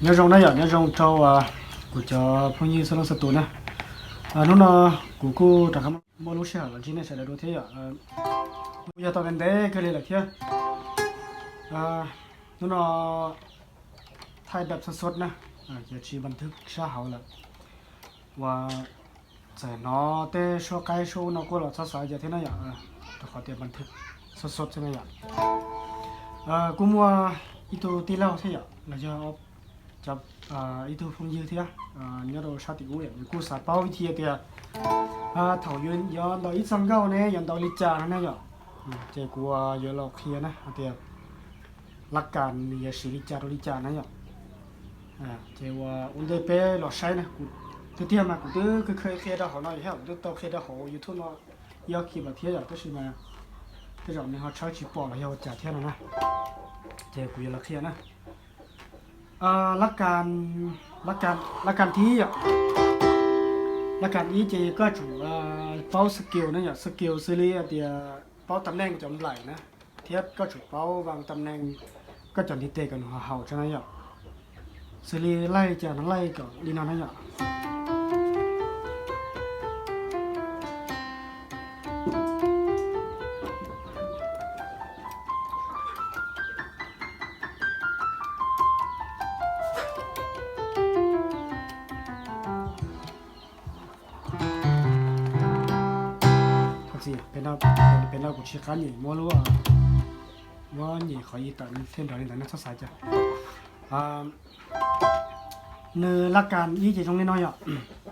Nyob zoo na yom, nyob zoo rau kuv cov phooj ywg txhua leej txhua tus na. Hnub no kuv kuj rov qab muaj lub sij hawm los ntsib nej sawv daws dua thiab yom. Kuj yog tau ntev ntev kawg li lawm thiab. Hnub no thaij dab xub xub na, ces tsis npas thwj sab hauv lawm. Uas txawm hnov tej suab qaib suab ub no kuj los txhob xav cas thiab na yom, rau qhov tias npas thwj xub xub xwb na yom. Kuj muaj ib tug tij laug thiab yom, los yog cov ib tug phooj ywg thiab nyob rau sab tim ub yom, nws kuj xav paub vij thi tias thaum yuav ntaus ib txoj nkauj ne yuav ntaus li cas no ne yom. Ces kuv yuav los qhia na hais tias lab kas nws yuav siv li cas rau li cas na yom. Ces ua ua ntej peb los saib na, kuv tiag tiag mas kuv twb kheev qhia rau hauv no yom, kuv twb tau qhia rau hauv YouTube no ib ob kis lawm thiab yom, tab sis mas tej zaum nws ho tshawb tsis pom los yog ua cas thiab no na. Ces kuv yuav los qhia na. Lab kas, lab kas thib yom, lab kas ib ces koj tsum paub skill na yom, skill xws li hais tias paub tam neej cov nplaim na, thiab koj tsum paub vas tam neej koj cov ntiv tes kom nws haum haum tso na yom. Xws li laij li cas no laij kom li no na yom. Thov txim, pem no kuv tsis qab nyem muab lub, muab nyem qhov i tawm thiaj nrov li ntawd ne, txhob xav cas. Nws lab kas ib ces zoo li no yom.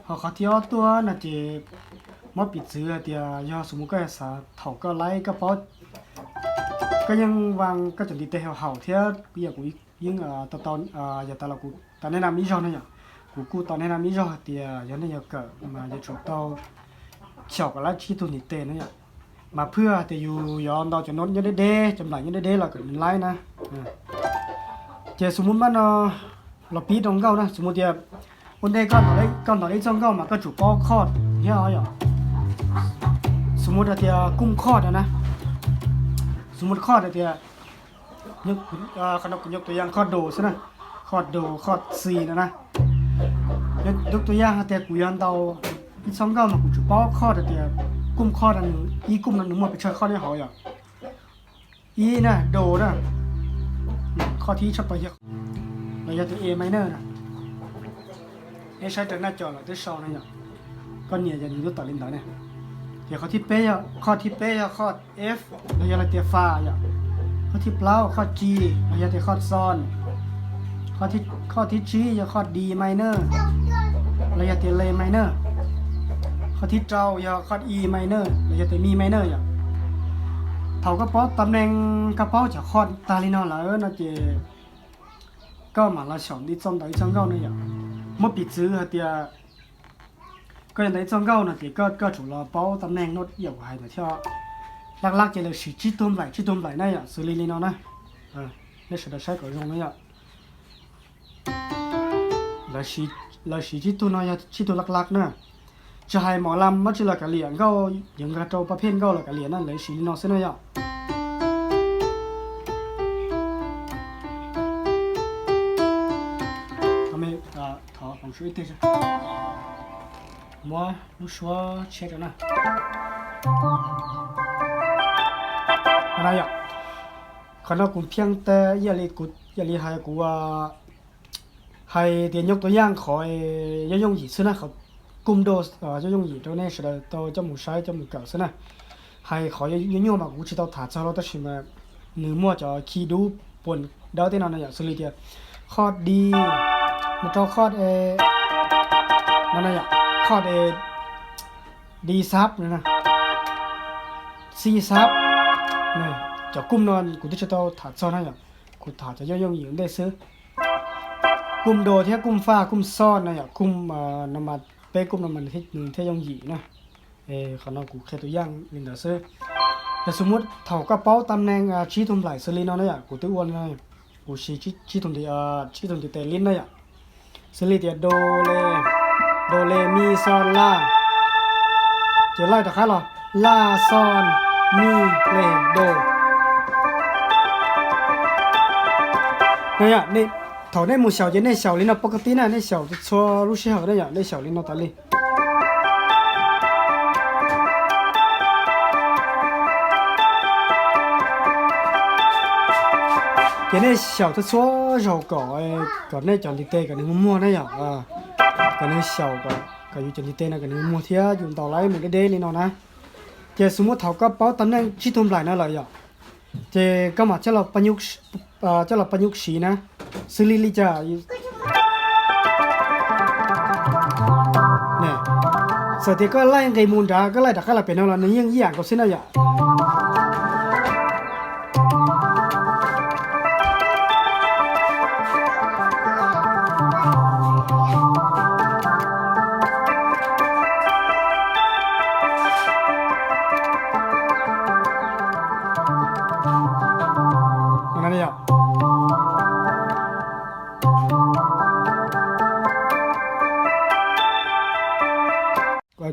Ho qhov thib ob tuaj no ces muab piv txwv hais tias yog xws mus koj xav thaum koj laij koj paub, koj yeej vas koj cov ntiv tes haum haum thiab, kuv yog kuv yeej tau tau, yav tas los kuv tau neb na ib zaug no yom. Kuv kuj tau neb na ib zaug hais tias yog nej yuav kawm mas yuav tsum tau xyaum kom laib tsib tug ntiv tes na yom. Mas phwj hais tias yus yuav ntaus cov nab nyob deb deb, cov nplaim nyob deb deb los kom nws laib na. Ces xws mus mab no los pib rau nkauj na, xws mus tias ua ntej koj ntaus ib txoj nkauj mas koj tsum paub chord thiab yom. Xws mus hais tias kuj chord na, xws mus chord hais tias, qhov no kuv nyuaj tus yam chord do xwb na, chord do, chord C no na. Nyuaj tus yam hais tias kuv yuav ntaus ib txoj nkauj mas kuv tsum paub chord hais tias kuj chord no, ib kuj no nws muaj pes tsawg chord nyob hauv yom. Ib na, do na, chord thib ib tshaj plaws yog, los yog tias A minor na. Neb saib raws naj cov lawv twb sau na yom. Koj nias ces nws twb tawm li ntawd ne. Ces qhov thib peb, chord thib peb yog chord F, los yog tias fa yom. Chord thib plaub chord G, los yog tias chord sol. Chord thib tsib yog chord D minor, los yog tias la minor. Chord thib rau yog chord E minor, los yog tias mi minor yom. Thaum koj paub tam neej, koj paub cov chord tag li no lawm no ces koj mam los xyaum ib txoj, ntaus ib txoj nkauj no yom. Muab piv txwv hais tias koj yuav ntaus ib txoj nkauj no ces koj, koj tsum los paub tam neej no yam kuv hais ntawd thiab. Laj laj ces lawv siv tsib tug nplaim, tsib tug nplaim na yom, xws li li no na. Nej sawv daws saib kom zoo na yom. Lawv siv tsib tug no yog tsib tug laj laj na. Tsis hais mos lam dab tsi los kav liam, nkauj yuav nkag rau pab phej nkauj los kav liam na, lawv siv li no xwb na yom. Muab lub suab tshiab rau na. Qhov no kuv pheej tag ib yam li kuv, ib yam li hais kuv hais tias nyob tua yaj qhov yooj yooj yim xwb na, qhov kum do yooj yooj yim rau nej sawv daws tau coj mus saib coj mus kawm xwb na. Hais qhov nyuaj nyuaj mas kuv tsis tau tham txog los tab sis mas nws muaj cov khi dub puas dawb tej no na yom, xws li tias qhoj di mus rau qhoj e no na yom, qhoj e di sab no na, xi sab. Cov kum no kuv twb tsis tau tham txog na yom, kuv tham cov yooj yooj yim ua ntej xwb. Kum do thiab kum fa kum xoj na yom, kum no mas peb kum no mas nws thiaj yooj yim na. Qhov no kuv qhia tus yaj li ntawd xwb. Yog xws muab thaum koj paub tam neeg tsib tug nplaim xws li no na yom, kuv twb ua li no, kuv siv tsib tug ntiv tes lib na yom, xws li tias do le, do le mi xo la, ces laij rov qab los la xo mi le do. Thaum nej mus xyaum ces nej xyaum li no pov ka tib na, nej xyaum txhua lub sij hawm na yom, nej xyaum li no tas li. Ces nej xyaum txhua txhua zaus kom, kom nej cov ntiv tes kom nws muag muag na yom, kom nws xyaum kom yus cov ntiv tes no kom nws muag thiab yus ntaus laib mus deb deb li no na. Ces xws muab thaum koj paub tam neeg tsib tug nplaim no lawm yom, ces koj mam coj los pab nyuj siv na, xws li li cas. Txawm tias koj laij nqis mus nrad koj laij rov qab los pem no los nws yeej ib yam nkaus xwb na yom.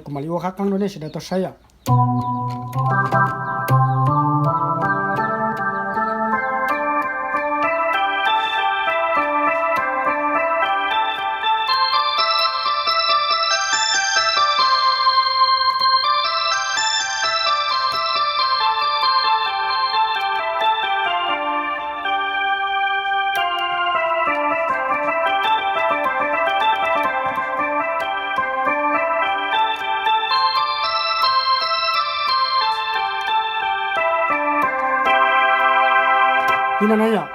Kuv mam li ua qab qeeb rau nej sawv daws tau saib yom. Li no na yom,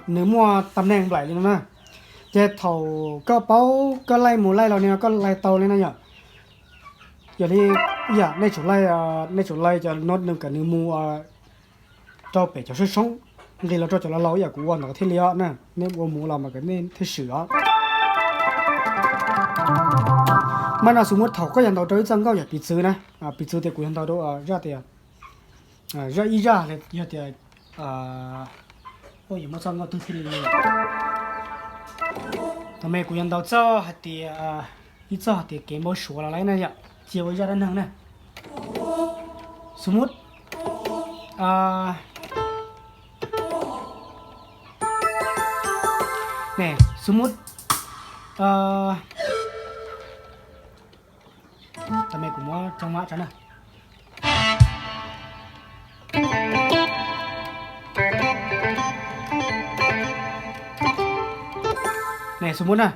nws muaj tam neeg nplaim li no na. Ces thaum koj paub koj laij mus laij los li no koj laij tau li no yom. Yog li yam nej tsum laij, nej tsum laij cov nod nws kom nws mus rau pem cov soob soob, nqis los rau cov laus laus ib yam kuv ua ntawd thiaj li os na, nej ua mus los mas kom nej thiaj swm os. Mas no xws muab thaum koj yuav ntaus rau ib txoj nkauj yog piv txwv na, piv txwv tias kuv yuav ntaus rau zaj tias, zaj ib zaj yog tias, yuav muab txoj nkauj twg thiaj li, thaum me kuv yuav ntaus txoj hais tias, ib txoj hais tias kev npau suav los lawm na yom, cia ua ib zaj dab neeg na. Xws muab, ne, xws muab, thaum me kuv muab tso mab tso na. Ne, xws muab na,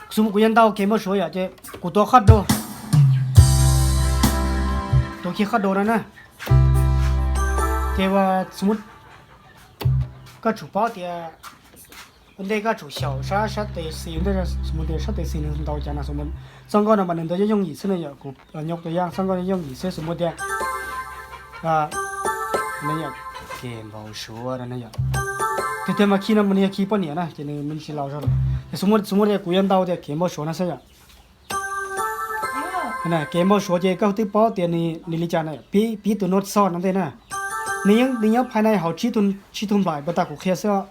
xws muab kuv yuav ntaus kev npau suav yom, ces kuv tua qhoj do, tua kiag qhoj do no na. Ces xws muab koj tsum paub tias ua ntej koj tsum xyaum sab, sab tes xis, ua ntej xws muab tias sab tes xis nws ntaus cas na, xws muab txoj nkauj no mas nws ntaus yooj yooj yim xwb na yom, kuv nyob tua yaj txoj nkauj yooj yooj yim xwb, xws muab tias kev npau suav no na yom. Tiag tiag mas khi no mas nws yog khi poj niam na, ces nws me ntsis laus zog lawm. Ces xws muab, xws muab tias kuv yuav ntaus tias kev npau suav no xwb yom. Kev npau suav ces koj twb paub tias nws li cas na, pib, pib tus nod xo no ntej na. Nws yeej, nws nyob phais na hauv tsib tug nplaim puag ta kuv qhia xwb os.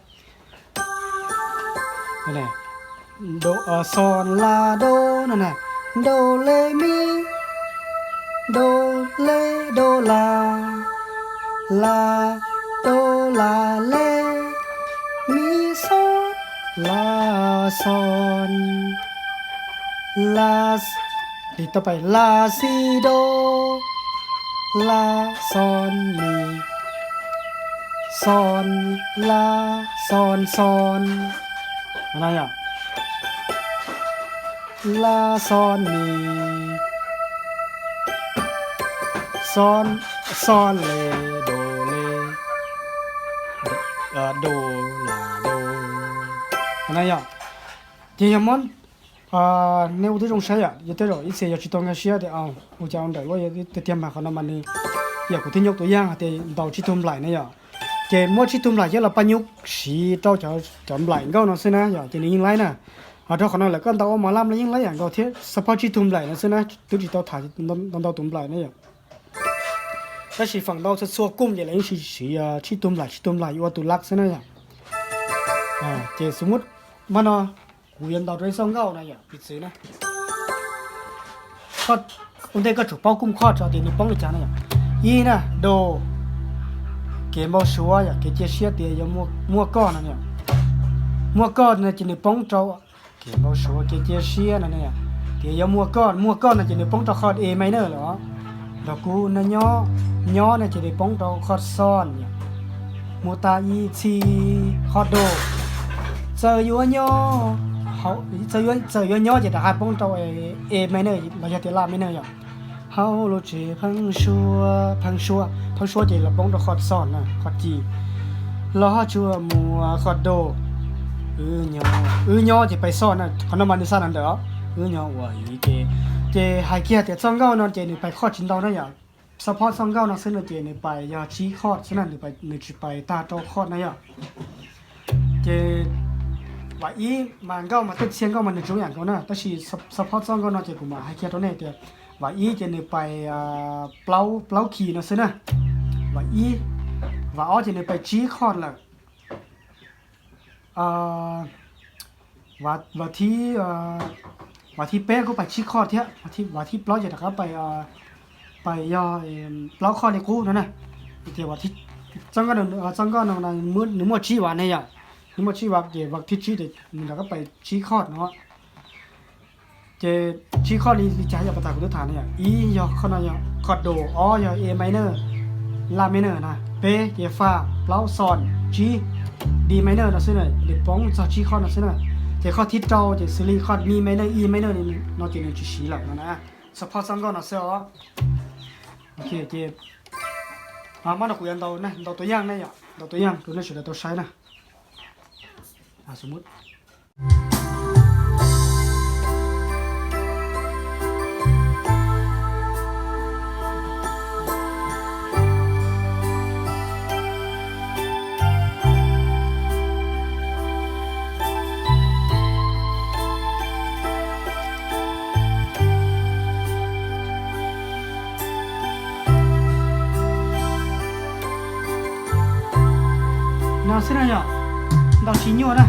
Do, xo, la, do no na, do, le, mi, do, le, do, la, la, do, la, le, mi, xo, la, xos, la, tiv tau pais la xi do, la xos mi, xos, la, xos xos, no yog la xos mi, xos, xos le, do le, do la do, no yog. Ces yog muab, nej ua tib zoo saib yom, yog tej zaum ib txhia yog tsis tau nkag siab tias ua cas ua ntawm luaj tiag tiag mas qhov no mas nws, yog kuv twb nyob tus yaj hais tias ntaus tsib tug nplaim na yom. Ces muab tsib tug nplaim coj los paj nyub siv rau cov nplaim nkauj no xwb na yom, ces nws yeej laib na. Ho rau qhov no lawm koj ntaus ua mos laj los yeej laib yam nkaus thiab, xab phob tsib tug nplaim no xwb na, twb tsis tau tham ntau tus nplaim na yom. Tab sis feem ntau txhua txhua kooj ces lawv yeej siv tsib tug nplaim tsib tug nplaim yuav ua tus laj xwb na yom. Ces xu mub mab no kuv yuav ntaus rau ib txoj nkauj na yom, piv txwv na. Ua ntej koj tsum paub kooj khoj tso tias nws poob li cas na yom. Ib na, do, kev npau suav yom, kev cia siab tias yuav muaj koj no. Muaj koj no ces nws poob rau, kev npau suav kev cia siab no, tias yuav muaj koj, muaj koj no ces nws poob rau khoj A minor lawm os. Nrog kuv no nyob, nyob no ces nws poob rau khoj xoj yom. Mus tas ib txhis khoj do. Txawm yuav nyob, txawm yuav nyob ces rov qab poob rau A minor los yog tias la minor yom. Hauv lub tsev pheeb suab, pheeb suab, pheeb suab ces los poob rau khoj xoj na, khoj ci. Los ho tsuas mus khoj do. Wb nyob, wb nyob ces pais xoj na, qhov no mas nws xa na ntawm os. Wb nyob ua ib ke. Ces hais kiag tias txoj nkauj no ces nws pais khoj tsis ntau na yom. Xab phob txoj nkauj no xwb no ces nws pais yog tsib khoj xwb na, nws tsis pais tag rau khoj na yom. Ces vam ib mas nkauj mas tej txhia nkauj mas nws tsis zoo yam nkaus na, tab sis xab phob txoj nkauj no ces kuv mam hais kiag rau nej tias vam ib ces nws pais plaub, plaub kis no xwb na. Vam ib, vam ob ces nws pais tsib khoj lawm. Vam thib, vam thib peb kuj pais tsib khoj thiab, vam thib plaub ces rov qab pais, pais yog plaub khoj li qub no na. Ces txoj nkauj no, txoj nkauj no nws muaj tsib vam ne yom, nws muaj tsib vam ces vam thib tsib ces nws rov qab pais tsib khoj no. Ces tsib khoj li, li cas yog pas tas kuv twb tham ne yom, ib yog khoj no yog khoj do, ob yog A minor, la minor na, peb ces fa, plaub xoj, tsib D minor no xwb na, nws poob txog tsib khoj no xwb na. Ces khoj thib rau ces xws li khoj mi minor, E minor no ces nws tsis siv lawm no na. Xab phob txoj nkauj no xwb os. Ok, ces mab no kuv yuav ntaus, ntaus tua yaj ne yom, ntaus tua yaj rau nej sawv daws tau saib na. No xwb na yom, ntaus tsis nyuaj na.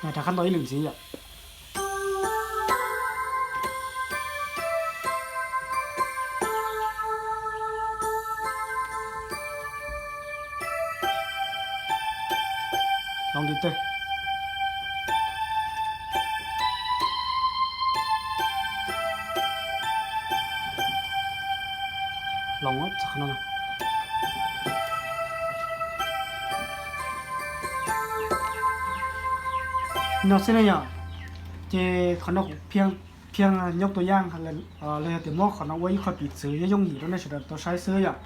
Rov qab ntaus ib lwm ntxiv yom. Hloov li tej. Hloov txog qhov no. No xwb na yom. Ces qhov no kuv pheej nyob tua yaj los yog tias muab qhov no ua ib qho piv txwv yooj yooj yim rau nej sawv daws tau saib xwb yom.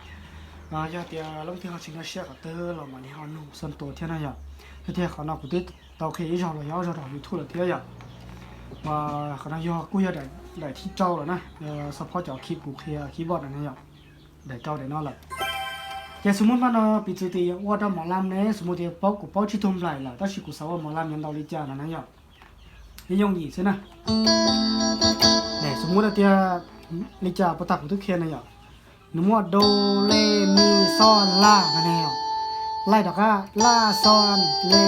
Yog tias leej twg ho tsis nkag siab qhov twg los mam li ho nug xo tua thiab na yom. Yog tias qhov no kuv twb tau qhia ib zaug los yog ob zaug rau hauv YouTube lawm thiab yom. Qhov no yog kuj yog daim thib rau lawm na, xab phob cov keyboard, kuv qhia keyboard na yom. Daim rau daim no lawm. Ces xu mub mab no piv txwv tias ua rau mos lam ne, xu mub tias paub, kuv paub tsib tug nplaim lawm tab sis kuv xav ua mos lam yuav ntaus li cas no na yom. Yooj yim xwb na. Xws muab tias li cas puas tag kuv twb qhia na yom. Nws muaj do, re, mi, xo, la no ne yom. Laij rov qab la, xo, le,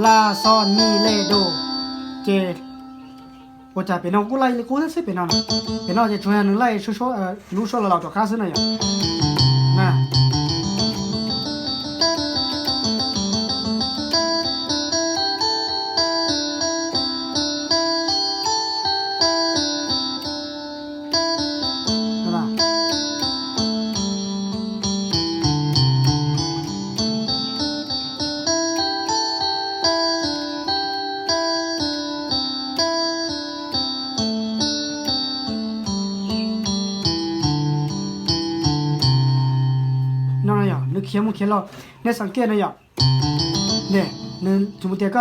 la, xo, mi, le, do. Ces ua cas pem no kuj laij li qub thiab xwb pem no. Pem no ces tsuas yog nws laij lub suab los laus rov qab xwb no yom. No yog nws khiav mus khiav los, nej xav kiaj no yom. Nws xws mus tias,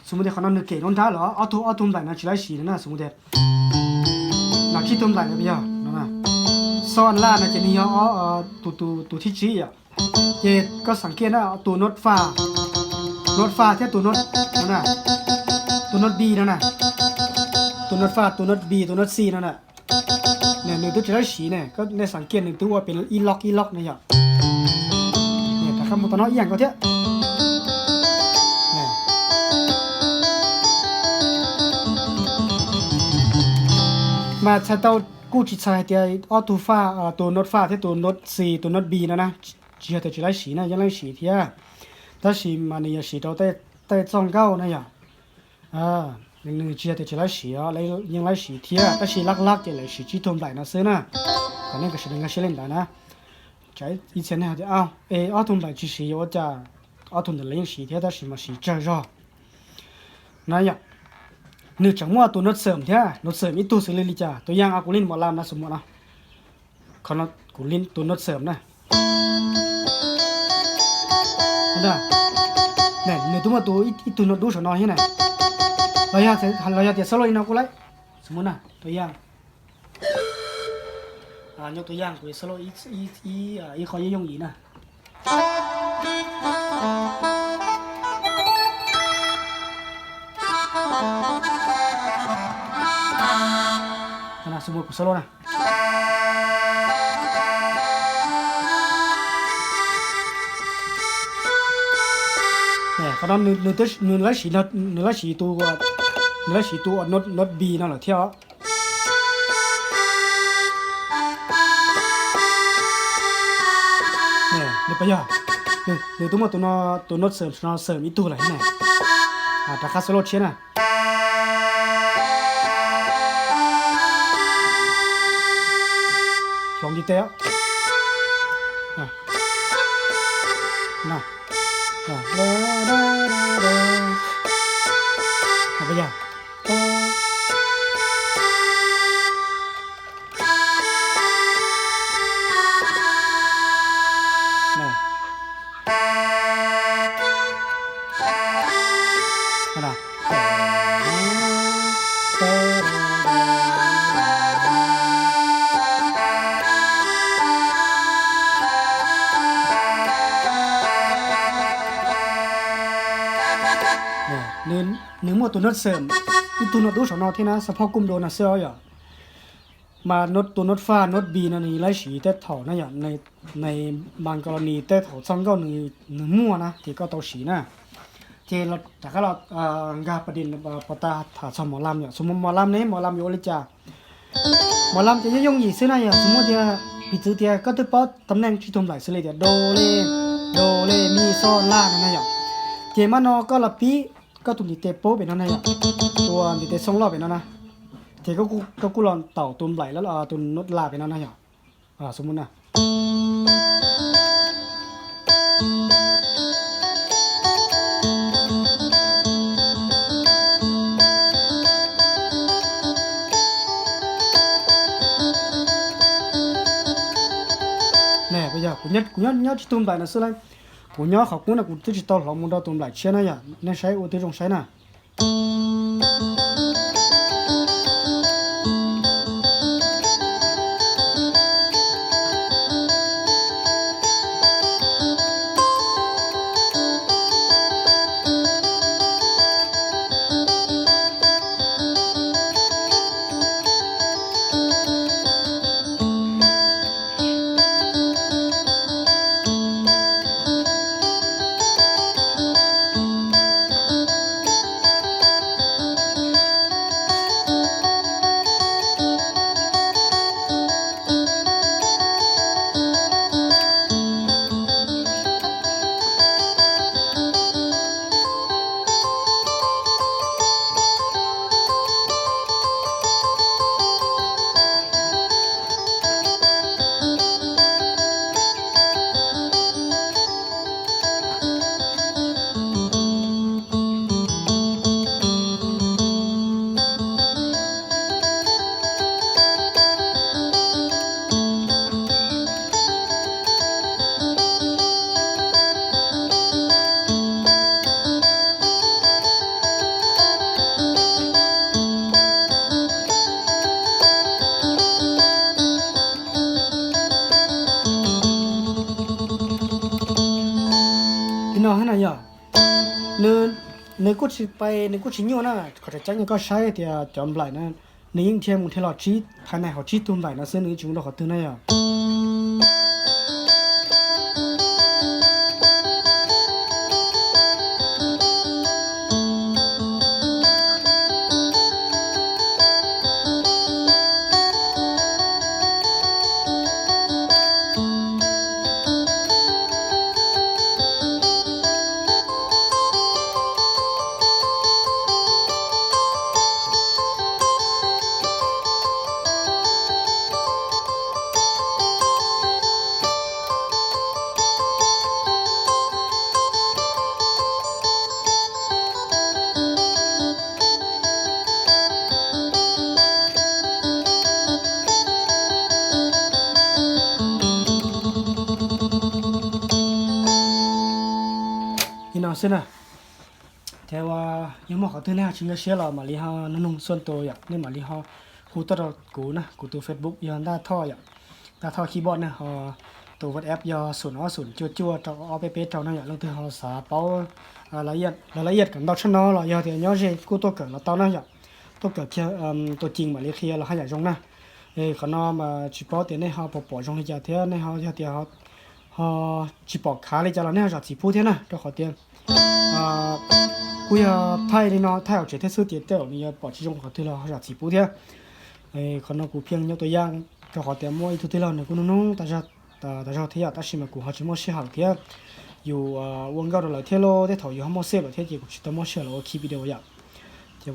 xws mus tias qhov no nws kem nruab nrab los ob tug, ob tug nplaim no tsis laib siv no na, xws mus tias los tsib tug nplaim no yog no, xo la no ces nws yog tus thib tsib yom. Ces koj xav kiaj na, tus not fa, not fa thiab tus not, tus not bi no na, tus not fa, tus not bi, tus not xi no na. Nws twb tsis laib siv ne, nej xav kiaj nws twb ua pem ib log ib log no yom. Rov qab mus tom no ib yam nkaus thiab. Mas txhais tau kuj tsis txhais hais tias ob tug fa, tus not fa thiab tus not xi, tus not bi no na, tsis yog tias tsis laib siv na, yeej laib siv thiab. Tab sis mas nws yuav siv rau tej txoj nkauj na yom. Nws tsis yog tias tsis laib siv, yeej laib siv thiab, tab sis laj laj ces lawv siv tsib tug nplaim no xwb na. Kom nej sawv daws nkag siab li ntawd na. Tsam ib txhia nej hais tias, es ob tug nplaim tsis siv yuav ua cas, ob tug ntawd lawv yeej siv thiab tab sis mas siv tsawg zog na yom. Nws tseem muaj tus not xeem thiab, not xeem ib tug xws li li cas, tus yam kuv li mos lam no xws mus no. Qhov no kuv li tus not xeem na. Nws twb muaj tus ib tug not dub saum no thiab na. Los yog tias xab loj li no kuj laib, xws mus na, tus yam, nyob tus yam kuv xab loj ib qho yooj yim na. Xws mus kuv xab loj na. Qhov no nws, nws lawv siv, nws lawv siv tus, nws lawv siv tus not bi no lawm thiab os. Nws puas yog, nws twb muaj tus not xeem no xeem ib tug lawm thiab na. Rov qab xab loj tshiab na. Hloov ntiv tes. Nws muaj tus not xeem ib tug not dub saum no thiab na, xab phoj kuj do no xwb os yom. Mas tus not fa not bi no nws lawv siv tej thaum na yom, nws mas kos los nis tej thaum txoj nkauj nws muaj na ces koj tau siv na. Ces rov qab los nkag pas dis pos tas tham txog mos lam yom, xws mus mos lam ne, mos lam yuav ua li cas? Mos lam ces yooj yooj yim xwb na yom, xws mus tias piv txwv tias koj twb paub tam neej tsib tug nplaim xws li tias do le, do le mi xo la no na yom. Ces mas no koj los pib koj tus ntiv tes paub pem no na yom, tus ntiv tes xoo loj pem no na, ces koj kuj los ntaus tus nplaim, tus not la pem no na yom. Xws mus na. Kuv nyob tsib tug nplaim no xwb lauj. Kuv nyob qhov qub no kuv twb tsis tau hloov mus rau tus nplaim tshiab na yom, nej saib ua tib zoo saib na. Nws, nws kuj tsis pais, nws kuj tsis nyuaj na, qhov tseem ceeb yog koj saib tias cov nplaim na, nws yeej dhia mus dhia los tsib, thaiv nais hauv tsib tug nplaim no xwb, nws yeej tsis mus rau qhov twg na yom. Li no xwb na. Ces yog muaj qhov twg nej ho tsis nkag siab los mam li ho nug nug xuaj tus yom, nej mam li ho hu tuaj rau kuv na, kuv tus Facebook yog Ntaj Thoj yom, Ntaj Thoj Keyboard na, ho tus WhatsApp yog xoom ob xoom cuaj cuaj rau ob peb peb rau na yom. Leej twg ho xav paub lawv la iaj kom ntau tshaj no los yog tias nyob ze kuj tuaj kawm los tau na yom, tuaj kawm kiag tus cees mam li qhia los haj yam zoo na. Qhov no mas tsis paub tias nej ho puas pom zoo li cas thiab nej ho yog tias ho tsis pom khav li cas los nej ho zam txim pub thiab na, rau qhov tias kuj yog thaij li no thaij hauv tsev thiab xwb ces tej zaum nws yuav pom tsis zoo qhov twg los ho zam txim pub thiab. Qhov no kuv pheej nyob tua yaj rau qhov tias muaj ib tug tij laug nws kuj nug nug tas zog thiab yom, tab sis mas kuv ho tsis muaj sij hawm thiab, yus ua nkauj rau lawv thiab lauj, tej thaum yus ho muaj xej lawm thiab ces kuv tsis tau muaj sij hawm los ua ki video yom. Ces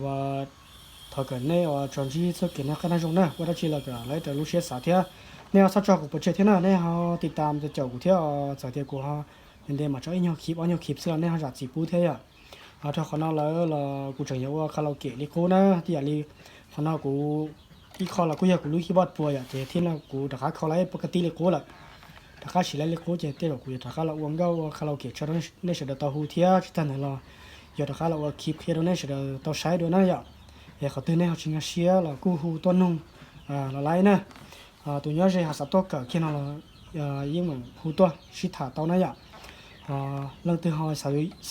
thov kom nej ua tso ntsib txoj kev noj qab nyob zoo na, ua dab tsi los kom lawv raws lub siab xav thiab. Nej ho txhob tso kuv pov tseg thiab na, nej ho tiv tam caum kuv thiab, txawm tias kuv ho ntev ntev mam tso ib nyuag ki ob nyuag ki xwb los nej ho zam txim pub thiab yom. Rau qhov no lawm los kuv tseem yuav ua karaoke li qub na, tib yam li qhov no kuv ib qho los kuj yog kuv lub keyboard puas yom, ces thiab no kuv rov qab kho lawm pov ka tib li qub lawm. Rov qab siv lawm li qub ces tej zaum kuv yuav rov qab los ua nkauj ua karaoke tso rau nej sawv daws tau hu thiab tsis tag ntawd los yuav rov qab los ua ki qhia rau nej sawv daws tau saib dua na yom. Es qhov twg nej ho tsis nkag siab los kuj hu tuaj nug los laib na. Tus nyob ze ho xav tuaj kawm kiag no los yeej meem hu tuaj sib tham tau na yom. Leej twg ho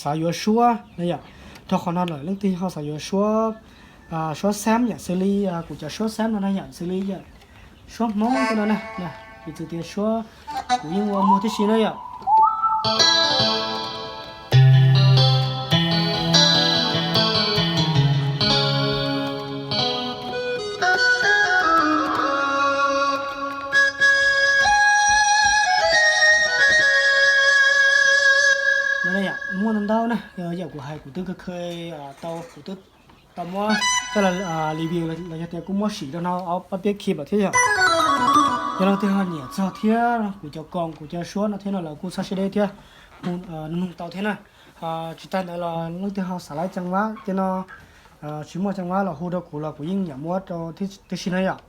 xav yuav suab na yom, rau qhov no lawm leej twg ho xav yuav suab, suab xab yom, xws li kuv cov suab xab no na yom, xws li yom, suab Hmoob no na, piv txwv tias suab kuv yeej ua muag tib si na yom. Muaj ntau ntau na, yam kuv hais kuv twb kheev tau, kuv twb tau muab coj los review los yog tias kuj muab sim rau no ob peb ki lawm thiab yom. Yog leej twg ho nyiam txog thiab kuv cov koos kuv cov suab no thiab no los kuj txhob siab deb thiab, nug nug tau thiab na. Tsis tag ntawd los leej twg ho xav laib ceev vab tej no, tsis muaj ceev vab los hu rau kuv los kuv yeej nyiam muab rau tib si na yom.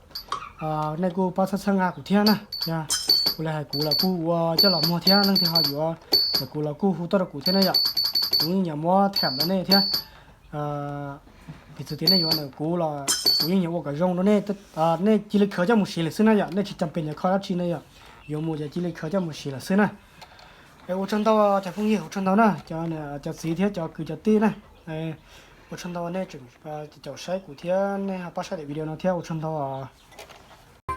Nej kuj pab txhawb txhawb nqa kuv thiab na. Kuv li hais kuv los kuj ua coj los muag thiab, leej twg ho yuav ntawm kuv los kuj hu tuaj rau kuv thiab na yom. Kuv yeej nyiam muab tham rau nej thiab. Piv txwv tias nej yuav ntawm kuv los kuv yeej yuav ua kom zoo rau nej, nej cia li khaws coj mus siv lawm xwb na yom, nej tsis cam pes yuav kho dab tsi na yom, yuav mus ces cia li khaws coj mus siv lawm xwb na. Ua tsaug ntau cov phooj ywg, ua tsaug ntau na, cov txiv thiab cov kwv cov tij na. Ua tsaug ntau nej tseem caum saib kuv thiab nej pab saib daim video no thiab ua tsaug ntau os.